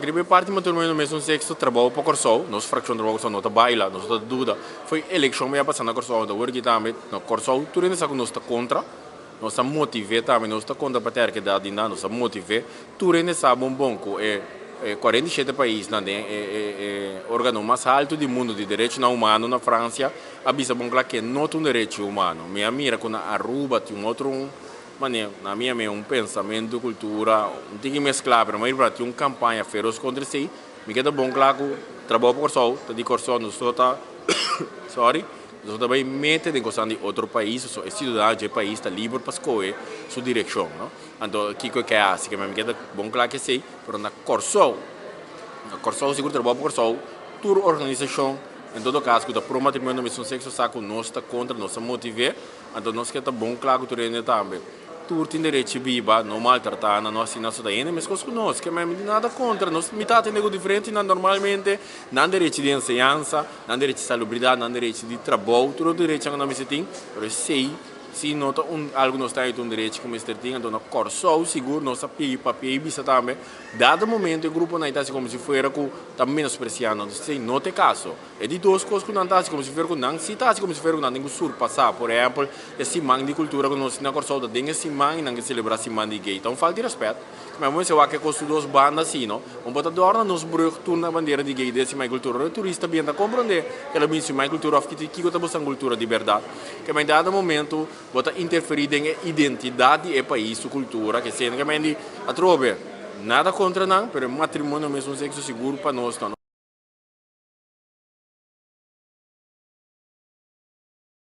Riba e parti matrimonio mesun sexo, Trabou pa Kòrsou, nos frakshon Trabou pa Kòrsou no ta baila, nos no ta duda. Fo'i elekshon mei a pasa na Kòrsou, anto awor aki tambe na Kòrsou tur hende sa ku nos ta kontra, nos a motiv'é tambe, nos ta kontra patriarkedat di nan, nos a motiv'é. Tur hende sa bon bon ku e 47 paisnan den e organo mas haltu di mundu di derechonan humano na Fransia a bisa bon kla ke no ta un derecho humano. Mi a mira ku na Aruba tin un otro Manera, na mi a un pensamentu, kultura, un tiki mesklá, pero mi a tin un kampaña feros kontra esei. Mi keda bon kla ku Trabou pa Kòrsou ta di Kòrsou, nos no ta sorry, nos no ta bai mete den kosnan di otro pais, pasobra e siudadano dje pais ta liber pa skohe su direkshon, no. Anto kiko e ke hasi, ke mi keda bon kla ku esei, pero na Kòrsou, na Kòrsou sigur Trabou pa Kòrsou, tur organisashon en todo kaso ku ta pro matrimonio di mesun sekso sa ku nos ta kontra, nos ta motiv'é. Anto nos ke ta bon kla ku tur hende tambe. Tur tin derechi biba, no maltratá nan, no hasi nan sota hende meskos ku nos. Ke mi tin nada kontra. Nos mi ta atende ku diferente nan normalmente, nan derechi di enseñansa, nan derechi di salubridat, nan derechi di trabou, tur otro derechinan ku nan mester tin, pero esei si no ta un algu nos ta haña un derechi ku mester tin. Anto na Kòrsou sigur nos a pidi papia i bisa tambe, dado momento e gruponan ta hasi komo si fuera ku ta menospresiá nos, esei no ta e kaso. E di dos kos ku nan ta hasi komo si fuera ku nan si ta hasi komo si fuera ku nan tin ku surpasá. Por ehèmpel, e siman di kultura ku nos tin na Kòrsou ta den e siman i nan ke selebrá siman di gay. Ta un falta di rèspèt. Ma bo mester wak e kos tur dos banda así, no? Un por ta dòrna nos brùg tur na bandera di gay den siman di kultura. Ora e turista bien ta komprondé ke lo bin siman di kultura òf kiko ta bosan kultura di bèrdat. Ke men dado momento bo ta interferí den e identidat di e pais su kultura ke sende ke men di atrobe nada kontra nan pero e matrimonio mesun sekso sigur pa nos no.